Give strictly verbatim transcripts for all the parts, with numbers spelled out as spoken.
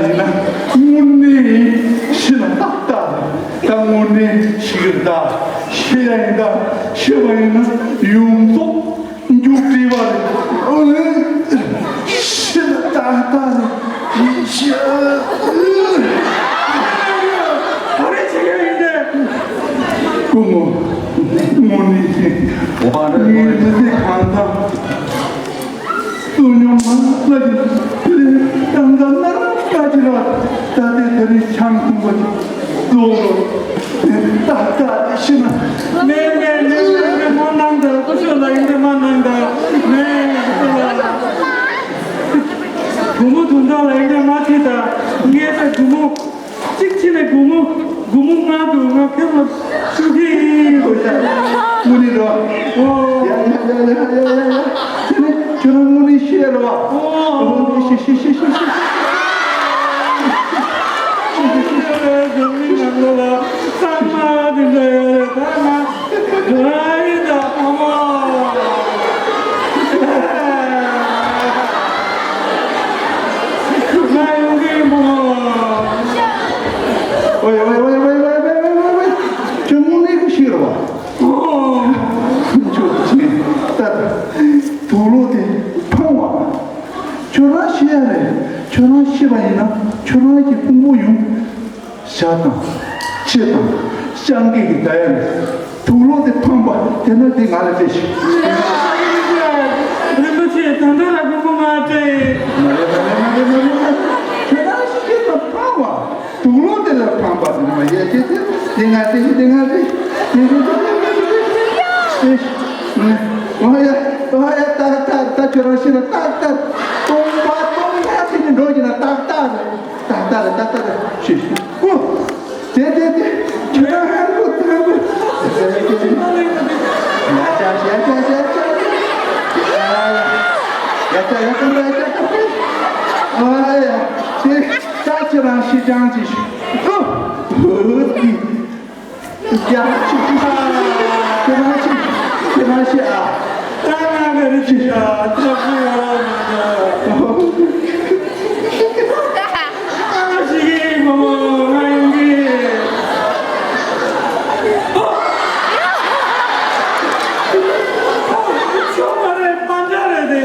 ཡིན་ན་དངོས་གནས་ཤི་ན་ཏག་ཏག་རེད། ད་དངོས་གནས་ཤི་གི་རེད། ད་ཤི་ཡ་ཡིན། ད་ཤི་བ་ཡིན་ན་ཡོངས་རྫོགས་མཇུག་སྒྲིལ་བ་རེད། ཨོ་ལེ། ཤི་ན་ཏག་ཏག་རེད། ཤི། ག་རེ་བྱེད་ཀྱི་ཡིན་དེ། སྐུ་ངོ་། དངོས་གནས་ཤི། ངའི་མི་ཚེ་གང་དང་། བསོད་སྙོམས་མ་ལ་ལ་ཡིན། དེ་ཡང་ག་ན་ར་ཀ་ཅི་ར། ད་དེ་དེ་རིང་ཆང་འཐུང་བ་ཅིག་རྫོགས་རོགས། ཏག་ཏག་དེ་ཤི་ན། མེ་མེ་མེ་མེ་མེ་མོ་ནང་ད། ཀུ་ཤོ་ལ་ཡིན་དེ་མ་ནང་ད། མེ་ཀུ་ཤོ་ལ། བུ་མོ་དུང་ཐོག་ལ་ཡིན་དེ་མ་ཁྲིད་ད། ངས་ད་བུ་མོ། གཅིག་ཕྱིན་ནས་སྒོར་མོ། སྒོར་མོ་ལྔ་འདུག་ང་ཁྱེད་ལ་ཞུ་གི་ཡིན། དངོས་གནས་རོ། ཨོ། ཡ་ཡ་ཡ། དེ་ནས་ཁྱོད་རང་དངོས་གནས་ཤི་ཡ་རོ། ཨོ། དངོས་གནས་ཤི་ཤི་ཤི་ཤི་ཤི། ཝེ་ཝེ། ཁྱོད་དངོས་གནས་ཀྱི་ཤི་རོ། ཨོ། ཁྱོད་ཀྱིས་ད་དུག་ལོག་དེ་འཕངས་བ། ཁྱོད་རང་ཤི་ཡ་རེད། ཁྱོད་རང་ཤི་བ་ཡིན་ན་ཁྱོད་རང་གི་ཕུང་པོ་ཡོང་། ཤ་དང་། ཁྱི་དང་། སྤྱང་ཀི་གི་ད་ཡ་རེད། དུག་ལོག་དེ་འཕངས་པ་དེ་ན་དེ་ང་ལ་སྤྲད་ཤིག་རིན་པོ་ཆེ། ད་ལྟ་ལ་ཕུང་པོ་ང་སྤྲད། མ་རེད་མ་རེད་མ་རེད་མ་རེད་མ་རེད། ཁྱོད་རང་ཤི་ཡ་ལ་འཕངས་པ། དུག་ལོག་དེ་ལ་འཕངས་པ་དེ་ནི་མ་ཡ་ཅེ་ཅེ། དེ་ང་དེ་དེ་ང་དེ་དེ་དེ་དེ་དེ་དེ་ང་ཡ་ང་ཡ་ཏག་ཏག་ད་ཁྱོད་རང་ཤི་ན་ཏག་ཏག་སྟོང་པ་སྟོང་ཡ་དེ་ནི་འགྲོ་གི་ན་ཏག་ཏག་རེད། ཏག་ཏག་རེད། ཏག་ཏག་རེད། ཤི་ཤི་ཨོ། དེ་དེ་དེ་ཁྱོད་རང་ཧན་གོ་ཧན་གོ། ཡ་ཅ་ཤ་ཅ་ཤ་ཤ། ཡ་ཅ་ཡ་ཅ་ཡ་ཅ་ཡ་ཅ། ཨ་ཡ་དེ། ད་ཁྱེད་རང་ཤི་ཅང་ཅི་ཤི། ཨོ། ཨོ་ཏི། ཡ། ཁྱེད་རང་ཤི། ཁྱེད་རང་ཤི་ཨ། ད་ང་ག་རེ་ཅི་ཤ་ཐབས་ཤེས་ཡོད་མ་འདུག་ཨ་ཤི་གི་མོ་མོ་ང་ཡོང་གི། ཨོ། ཆོག་མ་རེད། སྤང་བྱ་རེད་དེ།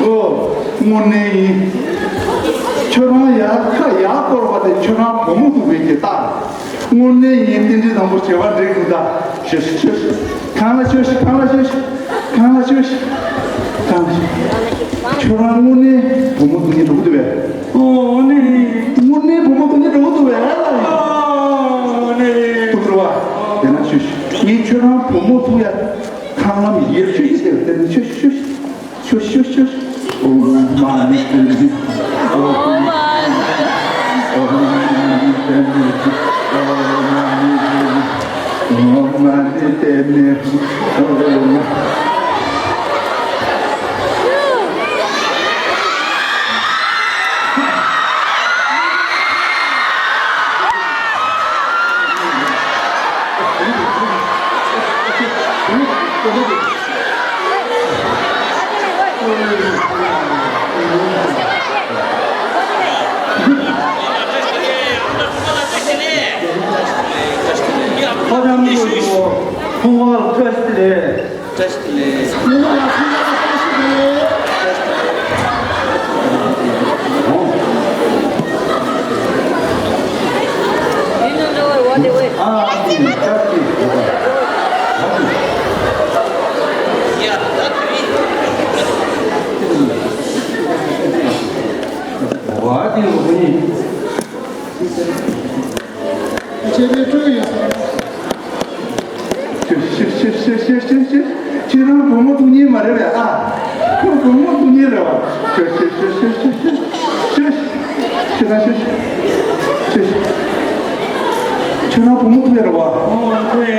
ཨོ། དངོས་གནས་ཡིན། ཁྱོད་རང་ཡར་ཁ་ཡར་བསྐོར་བ་དེ་ཁྱོད་རང་བུ་མོ་འདུག་པའི་གི་རྟགས། དངོས་གནས་ཡིན། རྟེན་འབྲེལ་དང་པོ་བྱེད་པ་འགྲིག་འདུག་ད་ཤོད་ཤིག་ཤོད་ཤིག་གང་ལ་ཤོད་ཤིག་གང་ལ་ཤོད་ཤིག་གང་ལ་ཤོད་ཤིག་གང་ལ་ཤོད་ཤིག་ཁྱོད་རང་དངོས་གནས་བུ་མོ་འདུག་ནི་འགྲོ་གི་འདུག་པས། ཨོ་ནི། དངོས་གནས་བུ་མོ་འདུག་ནི་འགྲོ་གི་འདུག་པས། ཨོ་ནི། འདུག་རེད་བ། དེ་ན་ཤོད་ཤིག་ངས་ཁྱོད་རང་བུ་མོ་འདུག་ཡ། ཁང་ལམ་ཡར་ཤོད་ཤིག་ཟེར་བ་དེ་ནི་ཤོད་ཤིག་ཤོད་ཤིག་ཤོ་ཤོ་ཤོ་ཤོ། ཨོཾ་མ་ཎི་པདྨེ། ཨོཾ་མ་ཎི་པདྨེ། ཨོཾ་མ་ཎི་པདྨེ། ཨོཾ་མ་ཎི་པདྨེ། ཨོཾ། ཁོ་རང་གི་ཁོང་བར་བཀྲ་ཤིས་བདེ་ལེགས། བཀྲ་ཤིས་བདེ་ལེགས། ཁོང་བར་ལ་ཁོང་བར་བཀྲ་ཤིས་བདེ་ལེགས། ཁྱེད་རང་བུ་མོ་འདུག་ནི་མ་རེད་པས། ཨ། ཁོ་བུ་མོ་འདུག་ནི་རེད་པ། ཁྱེད་རང་བུ་མོ་འདུག་ནི་རེད་པ།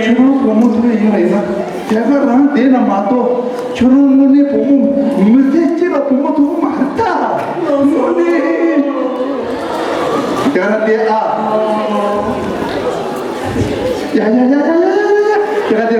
ཁྱེད་རང་བུ་མོ་འདུག་ཡ་ཡིན་པ་ཡིན་ན། དེ་ག་རང་བསྡད་ན་མ་གཏོགས་ཁྱོད་རང་དངོས་གནས་བུ་མོ་མི་ཚེ་གཅིག་ལ་བུ་མོ་ཐུག་མ་རེད་ད། དངོས་གནས། དེ་ག་རང་བསྡད་ཨ། ཡ་ཡ་ཡ་ཡ་ཡ་ཡ་ཡ། དེ་ག་དེ།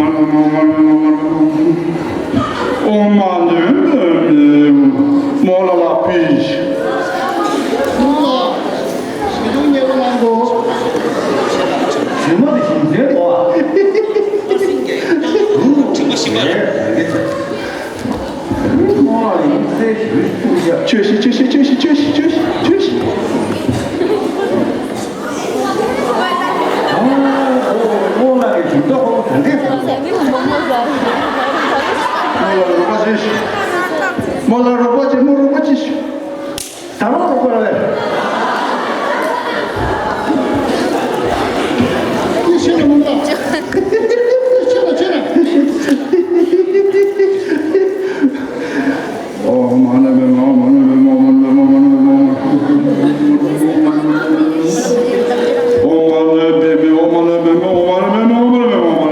ཨོཾ་མ་ཎི་པདྨེ་ཧཱུྃ། མོ་ལ་ལ་པི། མོ་ལ་ཞེ་དྲུང་ཉེ་བོ་གནང་གོ། རྫུན་མ་དེ་ཞིམ་ཟས་འདུག་ཨ། ཁྲིམས་པ་ཤི་བ་རེད། ཆོས་ཤིག་ཆོས་ཤིག་ཆོས་ཤིག་ཨོ་ལགས་ཀྱི་སྒྲུང་ད་ཁོ་བོ་ད་འདྲས། མོ་ལ་རོགས་པ་བྱེད། མོ་ལ་རོགས་པ་བྱེད། མོ་རོགས་པ་བྱེད། ད་རུང་རོགས་པ་རེད། ཤེས་ལ་མི་འདུག་ཤེས་ལ་ཤེས་ལ། ཨོཾ་མ་ཎི་པདྨེ་ཧཱུྃ། མ་ཎི་པདྨེ་ཧཱུྃ། མ་ཎི་པདྨེ་ཧཱུྃ། མ་ཎི་པདྨེ་ཧཱུྃ། མ་ཎི་པདྨེ་ཧཱུྃ། མ་ཎི་པདྨེ་ཧཱུྃ། མ་ཎི་པདྨེ་ཧཱུྃ།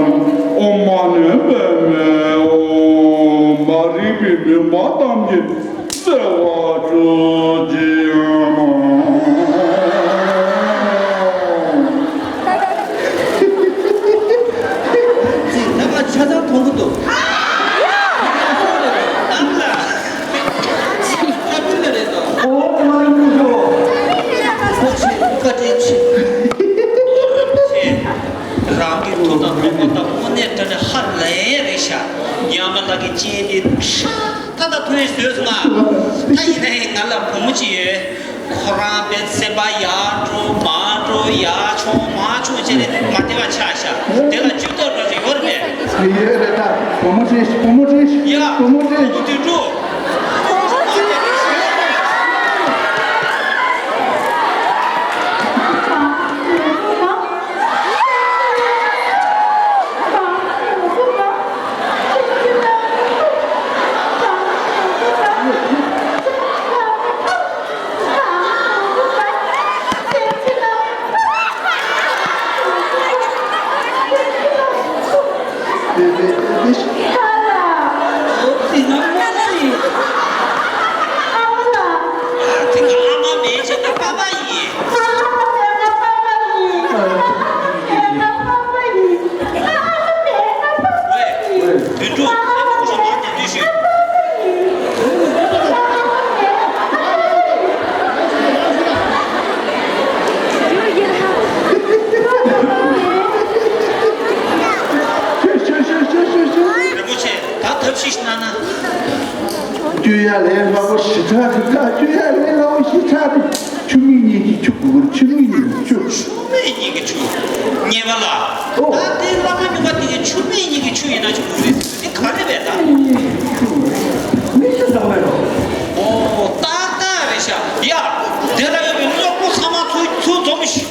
ཨོཾ་མ་ཎི་པདྨེ་ཧཱུྃ། མ་རིག་པའི་མུན་པ་ཐམས་ཅད་སེལ་བར་ཤོག་ཅིག་ཨ་མ། ཅིག་ད་ང་ཆ་ཚང་མཐོང་གི་འདུག་ཨ་མ་ལགས། ཨ་ཁུ་ལ་རེད་དོ། ཨོ་ཨ་མ་ལགས་སྐུ་ཞབས། ཨོ་ཆེ་བཀའ་དྲིན་ཆེ། ཆེ། རང་གི་ཐུགས་དང་ཐུགས་དགོངས་དང་དངོས་གནས་དྲང་གནས་ཧ་ལས་རེད་ཤག་ཡ་མ་ལགས་ཀྱི་སྤྱན་འདི་ཧྲ་ད་ད་ཐོན་བཟོས་སོང་ང་། ད་ཡིན་ན་ཡང་ང་ལ་བུ་མོ་ཅིག་ཡོད། ཁོ་རང་པའི་སེམས་པ་ཡར་འགྲོ་མར་འགྲོ་ཡར་མཆོང་མར་མཆོང་བྱས་ནས་མ་བདེ་བ་ཆགས་ཤག་དེ་ལ་ཇུས་གཏོགས་འགྲོ་རྒྱུ་ཡོད་རེད་པས། ཡོད་རེད་ད། བུ་མོ་ཁྲིད། བུ་མོ་ཁྲིད། ཡ། བུ་མོ་ཁྲིད། བུ་མོ་དུད་འགྲོ། ལས་སླ་པོ་ཞེ་དྲག་རེད། ད་ཆུ་ཡ་ལས་སླ་པོ་ཞེ་དྲག་རེད། ཆུ་མིག་གཉིས་ཀྱི་ཆུ་དགོས་རེད། ཆུ་མིག་གཉིས་ཀྱི་ཆུ། ཆུ་མིག་གཉིས་ཀྱི་ཆུ། ཉེས་པ་ལ། ཨོ། ད་དེ་བླ་མ་སྨྱོན་པ་དེ་གི་ཆུ་མིག་གཉིས་ཀྱི་ཆུ་ཡིན་ན་ཆུ་དགོས་རེད། དེ་ག་རེ་རེད་ད། མིག་ཆུ་ཟ་བ་རེད། ཨོ། ཏག་ཏག་རེད་ཤག་ཡ། དེ་ལ་ཡོད་པའི་གློག་བུ་ཚང་མ་ཚུར་ཚུར་འཛོམས་ཤིག་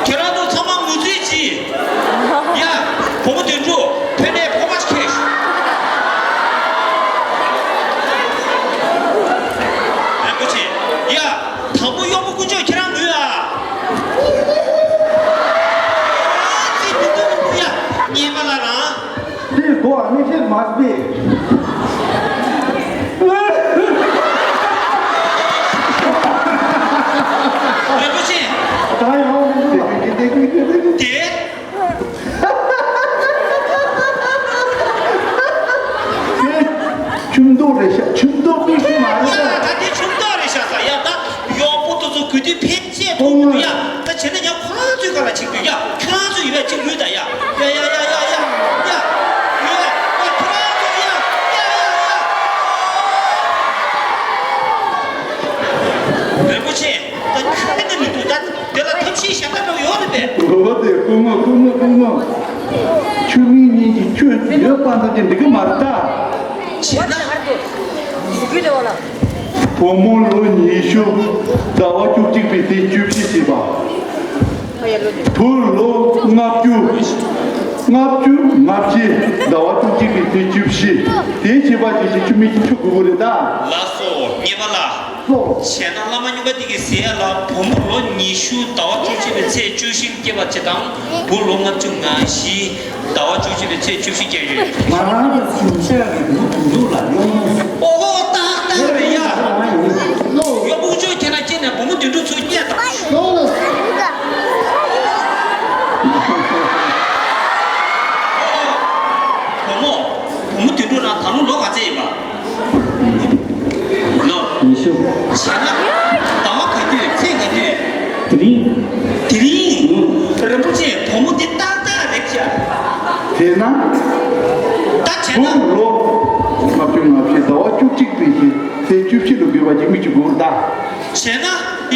ཁྱེད་རང་ཚོ་ཚང་མ་ངུ་རྩིས་གྱིས། ཡ། བུ་མོ་དོན་གྲུབ་ཕེ་ནས་ཕོ་མ་ཁེ། རིན་པོ་ཆེ། ཡ། དང་པོ་གཡོག་པོ་དཀོན་མཆོག་ཁྱེད་རང་ངུས་ཨ། ཨ་ཙི་མི་འདུག་མི་འདུག་ཡ། གཉིས་པ་ལ་རང་། དེ་གོ་ཨ་མི་ཁེ་མ་སྤེ། རིན་པོ་ཆེ། ད་ཡང་དེ། ཆུ་མདོག་རེད་ཤག་ཆུ་མདོག་མིག་ཆུ་མ་རེད་ཡ། ད་དེ་ཆུ་མདོག་རེད་ཤག་ས་ཡ། ད་གཡོག་པོ་དེ་ཚོ་དགོས་དུས་ཕན་ཆད་ཐོག་མི་འདུག་ཡ། ད་བྱས་ན་ཡང་ཁོ་རང་ཚོའི་སྒང་ལ་ཆིག་འདུག་ཡ། ཁྱོད་རང་ཚོ་ཡོད་པས་གཅིག་ཡོད་ད་ཡ། ཡ་ཡ་ཡ་ཡ་ཡ། ཡ། ཡོད་ཡ། ཁྱོད་རང་ཚོ་ཡ། ཡ་ཡ་ཡ། རིན་པོ་ཆེ། ད་ཁྱོད་ནི་མི་འདུག་ད་དེ་ལ་ཐབས་ཤེས་གཞན་པ་འདྲ་བོ་ཡོད་རེད་པས། འོ་དེ་སྐུ་ངོ་སྐུ་ངོ་སྐུ་ངོ། ཆུ་མིག་གཉིས་ཀྱི་ཆུ་ཡོད་པ་ད་ཅི་འགྲིག་གི་མ་རེད་ད། བྱས་ན། བུ་མོ་ལོ་ཉི་ཤུ་ཟླ་བ་བཅུ་གཅིག་པའི་ཚེས་བཅུ་བཞི་བྱས་པ། བུ་ལོ་ལྔ་བཅུ། ལྔ་བཅུ་ང་བཞི་ཟླ་བ་བཅུ་གཅིག་པའི་ཚེས་བཅུ་བཞི། དེ་བྱས་པ་ཞིག་ཞིག་ཆུ་མིག་གི་ཆུ་དགོས་ཀྱི་རེད་ད། ལགས་སོ། ཉེས་པ་ལ། ལོ། བྱས་ན་བླ་མ་སྨྱོན་པ་འདི་གིས་ཟེར་ཡ་ལ་བུ་མོ་ལོ་ཉི་ཤུ་ཟླ་བ་བཅུ་གཅིག་པའི་ཚེས་བཅུ་བཞི་སྐྱེས་པ་ཅིག་དང་བུ་ལོ་ལྔ་བཅུ་ང་བཞི་ཟླ་བ་བཅུ་གཅིག་པའི་ཚེས་བཅུ་བཞི་སྐྱེས་ཡོད། ང་རང་གི་སེམས་ཤར་གྱི་བུ་དོན་གྲུབ་ལ་གཡོག་མོ། ཨོ་ཧོ། ཏག་ཏག་རེད་ཡ། ང་ཡིན། ལོ། གཡོག་པོ་ཆོས་ཁྱེད་རང་སྐྱེས་ནས་བུ་མོ་དོན་གྲུབ་ཚོས་སྐྱེས་དང་། ལོ་ལོ། བུ་མོ། བུ་མོ་དོན་གྲུབ་རང་ད་རུང་ལོ་ག་ཚད་ཡིན་པ། ལོ། ཉི་ཤུ། བྱས་ན། ཟླ་བ་ག་དུས་ཚེས་ག་དུས། དེ་རིང་། དེ་རིང་། ཨུ། རིན་པོ་ཆེ་བུ་མོ་འདི་ཏག་ཏག་རེད་ཤག་དེས་ན། ད་བྱས་ན། བུ་ལོ། ལྔ་བཅུ་ང་བཞི་ཟླ་བ་བཅུ་གཅིག་པའི་ཚེས་བཅུ་བཞི་ལོ་དགོས་པ་ཅིག་མི་གཅིག་དགོས་ད། བྱས་ན། ཡ།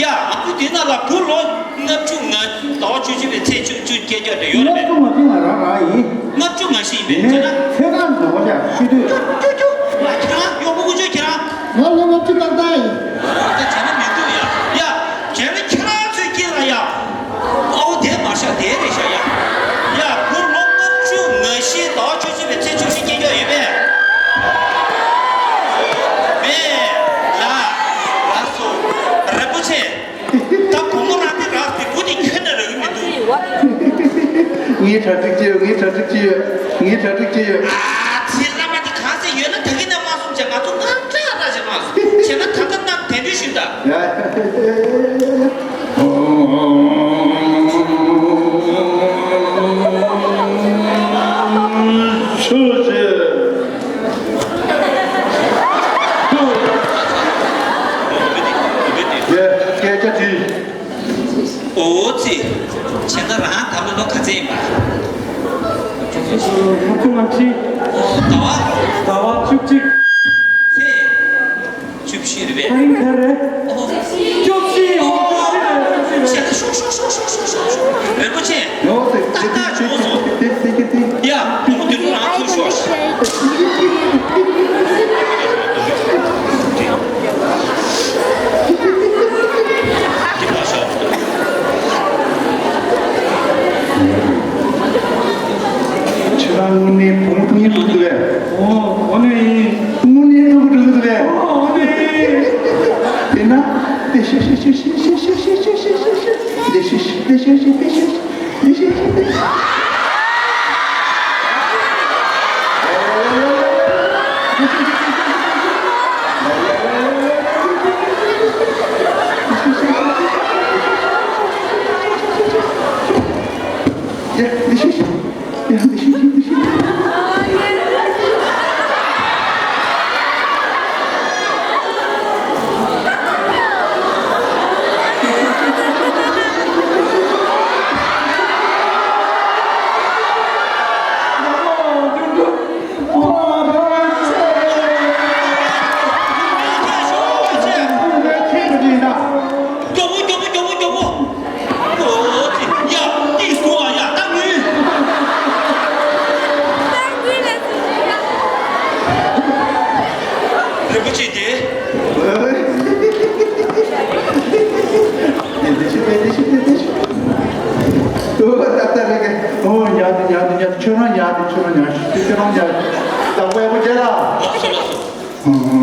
ང་ཚོ་འདི་ན་ལ་བུ་ལོ་ལྔ་བཅུ་ང་ཟླ་བ་བཅུ་བཞི་པའི་ཚེས་བཅུ་བཅུ་སྐྱེས་རྒྱུ་དེ་ཡོད་རེད། ལྔ་བཅུ་ང་བཞི་ང་རང་རང་ཡིན། ལྔ་བཅུ་ང་བཞི་ཡིན་པས་ངས་བྱས་ན། ཁྱོད་རང་ལ་བ་ཞག་ཤི་དུས། ཀྱུ་ཀྱུ་ཀྱུ། ང་ཁྱེད་རང་གཡོག་པོ་དཀོན་མཆོག་ཁྱེད་རང་། ང་ལོ་ལྔ་བཅུ་ཏག་ཏག་ཡིན། ད་བྱས་ན་མི་འདུག་ཡ། ཡ། བྱས་ན་ཁྱེད་རང་ཚོའི་དཀྱིལ་ལ་ཡ། ཨའོ་དེ་མ་ཤག་དེ་རེད་ཤག་ཡ། ཡ། བུ་ལོ་ལྔ་བཅུ་ང་བཞི་ཟླ་བ་བཅུ་གཅིག་པའི་ཚེས་བཅུ་བཞི་སྐྱེས་རྒྱུ་ཡོད་པས། མེད། ལ། ལགས་སོ། རིན་པོ་ཆེ། ད་བུ་མོ་རང་དེ་རག་དེ་བུ་དེ་ཁྱོན་ནས་རག་གི་མི་འདུག་ངས་གྲ་སྒྲིག་བྱས་ཡོད། ངས་གྲ་སྒྲིག་བྱས་ཡོད། ངས་གྲ་སྒྲིག་བྱས་ཡོད། ཨ་ཙི། བླ་མ་དེ་གང་ཟེར་ཡོད་ན་ད་གིན་ན་མ་གསུངས་བྱས། ང་ཚོ་དངངས་སྐྲག་ར་བྱེད་མ་སོང་། བྱས་ན་ད་ལྟ་ནམ་དེ་འདྲ་ཞུ་ད། ཡ་ཡ་ཡ། ཆོས་ཆེ། ཡ། སྐད་ཆ་དྲིས། ཨོ་ཙི། བྱས་ན་རང་ད་ལོ་ལོ་ག་ཚད་ཡིན་པ། ལྔ་བཅུ་ང་བཞི། ཟླ་བ། ཟླ་བ་བཅུ་གཅིག་ཚེས་བཅུ་བཞི་རེད་པས། ད་རིང་ག་རེ། ཨོ། བཅུ་བཞི། ཨོ། བཅུ་བཞི་རེད། བཅུ་བཞི་རེད། ཤོག་ཤོག་ཤོག་ཤོག། རིན་པོ་ཆེ། ཡོ་ཏེ་ཏག་ཏག་བྱུང་སོང་། ཏེ་ཏེ་ཏེ་ཏེ། ཡ། བུ་མོ་དེ་ཚོ་རང་ཚུར་ཤོག་འདི་མ་ཤོག་ཁྱེད་རང་དངོས་གནས་བུ་མོ་ཐུག་ཉེ་ཐུག་འདུག་གས། ཨོ། དངོས་གནས་ཡིན། དངོས་གནས་ཐུག་འགྲོ་གི་འདུག་གས། ཨོ། དངོས་གནས་ཡིན། དེ་ན། ཏེ་ཤི་ཤི་ཤི། བདག་པོ་ཡག་པོ་བྱས་ལ།